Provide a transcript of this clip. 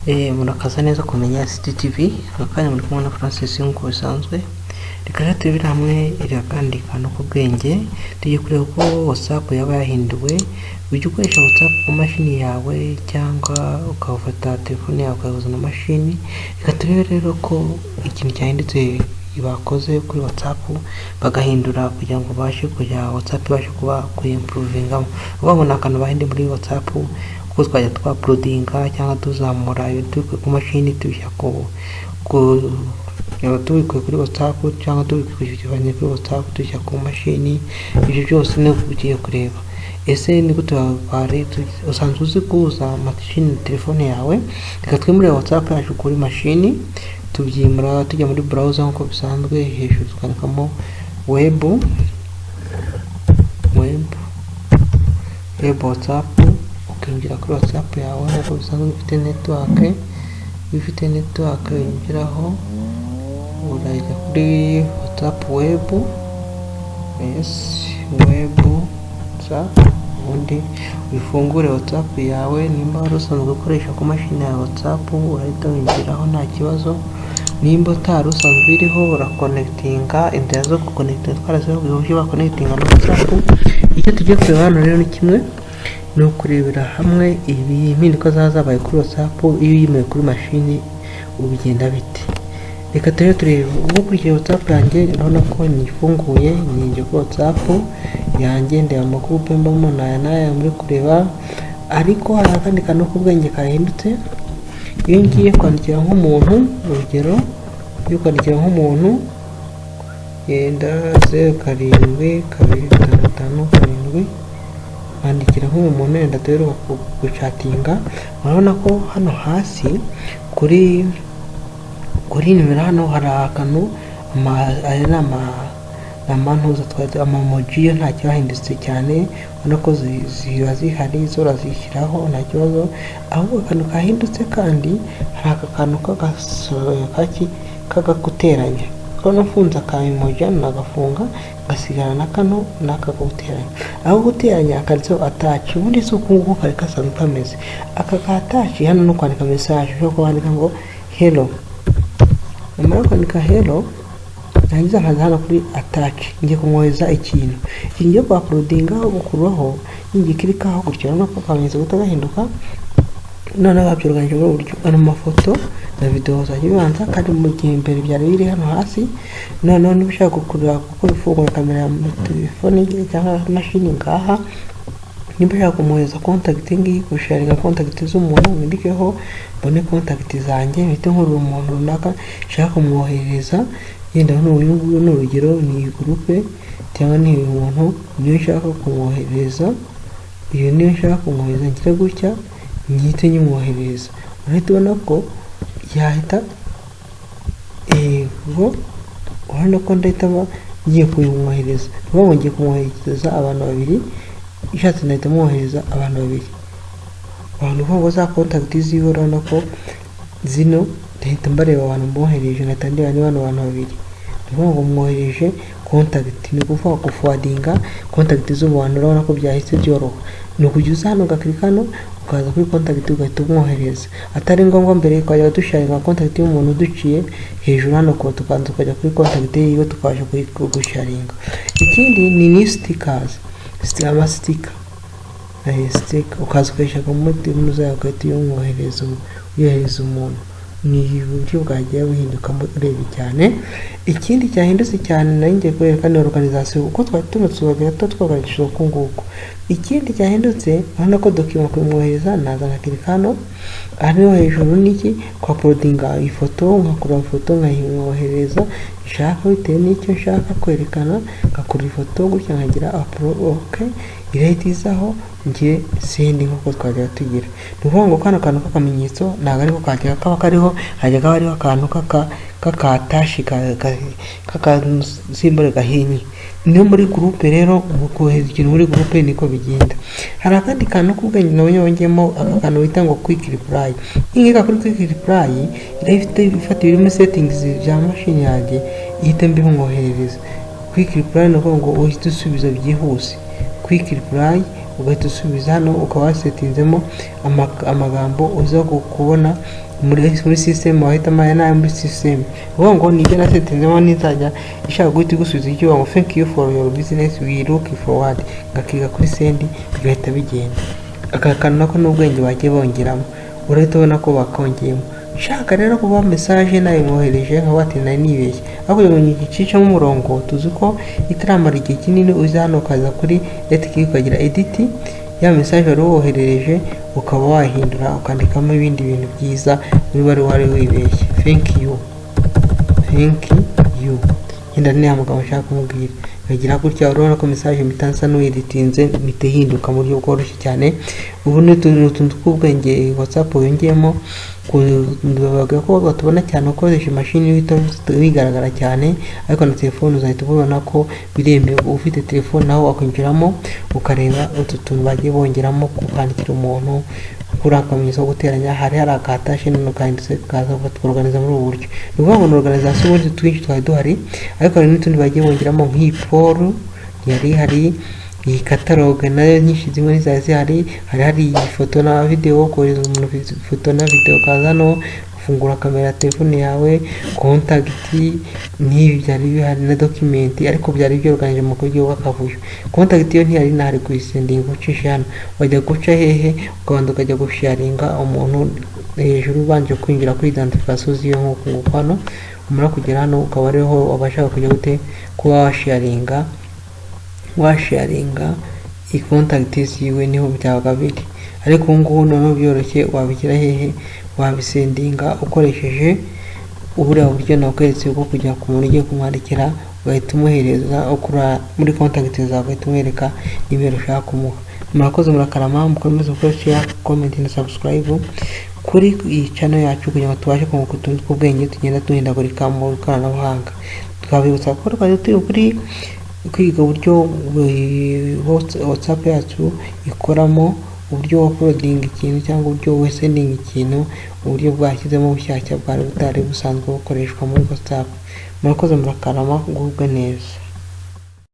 Murakaza neza kumenya CCTV. Aka kanya muri kumwe na Francis nk'uko bisanzwe. Reka rero turebere hamwe iriya kandi kantu k'ubwenge. Tugiye kureba uko WhatsApp yaba yahinduwe. Ujya ukoresha WhatsApp ku mashini yawe cyangwa ukafata telefone yawe ukayihuza na mashini. Reka turebe rero ko ikintu cyahindutse bakoze kuri WhatsApp, bagahindura kugira ngo babashe kujya WhatsApp ibashe kuba kuyimprovinga. Uvuga ngo ni akantu bahinduye muri WhatsApp, kuko twajya twauploadinga cyangwa tuzamura ibintu tubikuye ku mashini tubishyira ku tubikuye kuri WhatsApp, cyangwa tubikuye kuri WhatsApp tubishyira ku mashini. Ibyo byose ni ugiye kureba ese ni gute bari usanzwe uzi guhuza mashini na telefone yawe. Reka twimurire WhatsApp yacu kuri mashini. Tubyimura tujya muri browser nk'uko bisanzwe, hejuru twandikamo web WhatsApp, ukinjira kuri WhatsApp yawe nk'uko bisanzwe. Ufite network, iyo ufite network winjiraho, urajya kuri WhatsApp web, yes, web WhatsApp, ubundi wifungure WhatsApp yawe. Nimba wari usanzwe ukoresha ku mashini yawe WhatsApp, urahita winjiraho nta kibazo. Nimba utari usanzwe iriho, uraconnectinga. Inzira zo guconnectinga twarazibabwiye, uburyo baconnectinga na WhatsApp. Icyo tugiye kureba hano rero ni kimwe, ni ukurebera hamwe ibi impinduka zaba zabaye kuri WhatsApp. Iyo uyimuye kuri mashini ubigenda bite? Reka turebe ubwo ukurikije WhatsApp yanjye, urabona ko nifunguye, ninjye kuri WhatsApp yanjye, ndeba amagurupe mbamo n'aya n'aya muri kureba. Ariko hari akandi kantu k'ubwenge kahindutse. Iyo ngiye kwandikira nk'umuntu, urugero, iyo kwandikira nk'umuntu yenda 07225557, kwandikira nk'uyu muntu wenda duheruka guchatinga, urabona ko hano hasi kuri nimero hano hari akantu aya ni amantuza twari amaemoji. Yo nta cyahindutse cyane, ubona ko ziba zihari, zo urazishyiraho nta kibazo. Ahubwo akantu kahindutse kandi, hari aka kantu k'akaki k'agaguteranya. Urabona mfunze aka emoji hano, nagafunga ngasigara na kano n'aka guteranya. Aho guteranya kanditseho attach. Ubundi si uku nguku kari gasanzwe kameze. Aka ka attach hano no kwandika message, ushobora kuba wandika ngo "hello". Namara kwandika "hello", narangiza nkaza hano kuri attach, ngiye kumwohereza ikintu. Ikintu ngiye kuuploadinga, gukuraho, ningiclickaho gutya, urabona ko akamenyetso gahita gahinduka. Noneho babyorganije muri ubu buryo: ano mafoto na video zajya bibanza, kandi mu gihe imbere byari biri hano hasi. Noneho niba ushaka gukurura, gukora ifungura kamera ya telefone cyangwa imashini ngaha, nimba ushaka kumwohereza contact ngiyi, gusharinga contact z'umuntu, mwandikeho mbone contact zanjye, mpite nkurura umuntu runaka nshaka kumwohereza. Yenda n'uyu nguyu ni urugero, ni groupe cyangwa ni uyu muntu niyo nshaka kumwohereza. Uyu niyo nshaka kumwohereza, ngira gutya nyihite nyimwohereza, urahita ubona ko yahita ego. Urabona ko ndahita aba ngiye kuyimwohereza. Ni ukuvuga ngo ngiye kumwohereza abantu babiri. Ishatse nahita mwohereza abantu babiri. Abantu uvuga ngo za contact ziwe, urabona ko zino ndahita mbareba abantu mbohereje, nkahita ndeba ni bano bantu babiri. Ni ukuvuga ngo mwohereje contact, ni ukuvuga guforwardinga contact z'ubantu. Urabona ko byahise byoroha. Ni ukujya uza hano, ugaclicka hano, ukaza kuri contact, ugahita umwohereza. Atari ngombwa mbere twajyaga dusharinga contact y'umuntu duciye hejuru hano, kuba tukanza tukajya kuri contact yiwe, tukabasha gusharinga. Ikindi ni stickers, amasticker, sticker ukaza ukayishaka mu mutima zawe, ugahita uyimwohereza, uyohereza umuntu. Ni uburyo bwagiye buhindukamo urebye cyane. Ikindi cyahindutse cyane nari ngiye kwereka ni organization, uko twari tuno tuba twaganishije uku nguku. Ikindi cyahindutse, urabona ko document kumwohereza, naza nkaclicka hano, hano hejuru niki kwa uploadinga ifoto, nkakura ifoto nkayimwohereza nshaka bitewe n'icyo nshaka kwerekana. Ngakura ifoto gutya, nkagira upload, okay, irahita izaho, ngire send nk'uko twajya tugira. Ni ukuvuga ngo kano kantu k'akamenyetso ntabwo ariko kajya kaba kariho, hajya kaba hariho akantu k'akatashi k'akasimbure gahinnye. Niyo muri groupe rero, mu kohereza ikintu muri groupe niko bigenda. Hari akandi kantu k'ubwenge nabonye bongeyemo, aka kantu bita ngo quick reply. Ninkika kuri quick reply, irahita ifata ibiri muri settings bya mashini yanjye, ihita mbimwoherereza. Quick reply ni ukuvuga ngo uhite usubiza byihuse. Quick reply, ugahita usubiza hano, ukaba wasettinzemo amagambo uza kubona. muri system wahitamo aya n'aya muri system. Uvuga ngo nibyo nasettinzemo, nizajya ishaka guhita igusubiza icyo ngo "Thank you for your business, we look forward." Ngaclicka kuri send, bigahita bigenda. Aka kantu nako n'ubwenge bagiye bongeramo, urahita ubona ko bakongeyemo. Nshaka rero kuba message nayimwohereje, nkavuga ati nari nibeshye, aho kugira ngo nyicicemo umurongo, tuzi ko itaramara igihe kinini, uza hano ukaza kuri right click, ukagira edit, ya message wari woherereje ukaba wahindura, ukandikamo ibindi bintu byiza niba wari wibeshye. "Thank you, thank you," yenda ni amagambo nshaka kumubwira. Nkagira gutya, urabona ko message mpita nsa n'uyeditinze, mpita ihinduka mu buryo bworoshye cyane. Ubu ni utuntu tw'ubwenge WhatsApp yongeyemo. Bavuga ko batubona cyane ukoresha imashini, bihita bigaragara cyane, ariko na telefone uzahita ubibona ko biremewe. Ufite telefone naho wakwinjiramo ukareba utu tuntu bagiye bongeramo, kwandikira umuntu kuri akamenyetso ko guteranya, hari akatashe none kanditse kaza batworganiza muri ubu buryo. Ni ukuvuga ngo ni organisation. Ubundi twinshi twari duhari, ariko hari n'utundi bagiye bongeramo, nk'iyi poll yari ihari, iyi catalogue nayo nyinshi zimwe ntizari zihari. Hari iyi foto na video, kohereza umuntu ifoto na video, ukaza hano gufungura kamera ya telefone yawe, contact, n'ibi byari bihari na document, ariko byari byorganije mu buryo bw'akavuyo. Contact yo ntiyari inahari. Kuyisendinga ucisha hano, wajya guca hehe? Ukabanza ukajya gusharinga umuntu hejuru, ubanje kwinjira kuri identification ziwe nk'uku nguku hano. Umara kugera hano, ukaba ariho wabasha kujya gute kuba washaringa i contact ziwe, niho byabaga biri. Ariko ubu ngubu noneho byoroshye, wabishyira hehe? Wabisendinga ukoresheje buriya buryo nakweretse bwo kujya ku muntu ugiye kumwandikira, ugahita umuhereza ukura muri contact zawe, ugahita umwereka nimero ushaka kumuha. Murakoze, murakarama. Mukomeze gukora share, comment na subscribe kuri iyi channel yacu kugira ngo tubashe kunguka utuntu tw'ubwenge tugenda duhindagurika mu ikoranabuhanga. Twabibutsa ko twari turi kuri kwiga uburyo WhatsApp yacu ikoramo, uburyo uploading ikintu cyangwa uburyo wesendinga ikintu, uburyo bwashyizemo bushyashya bwari butari busanzwe bukoreshwa muri WhatsApp. Murakoze, murakarama, ngubwe neza.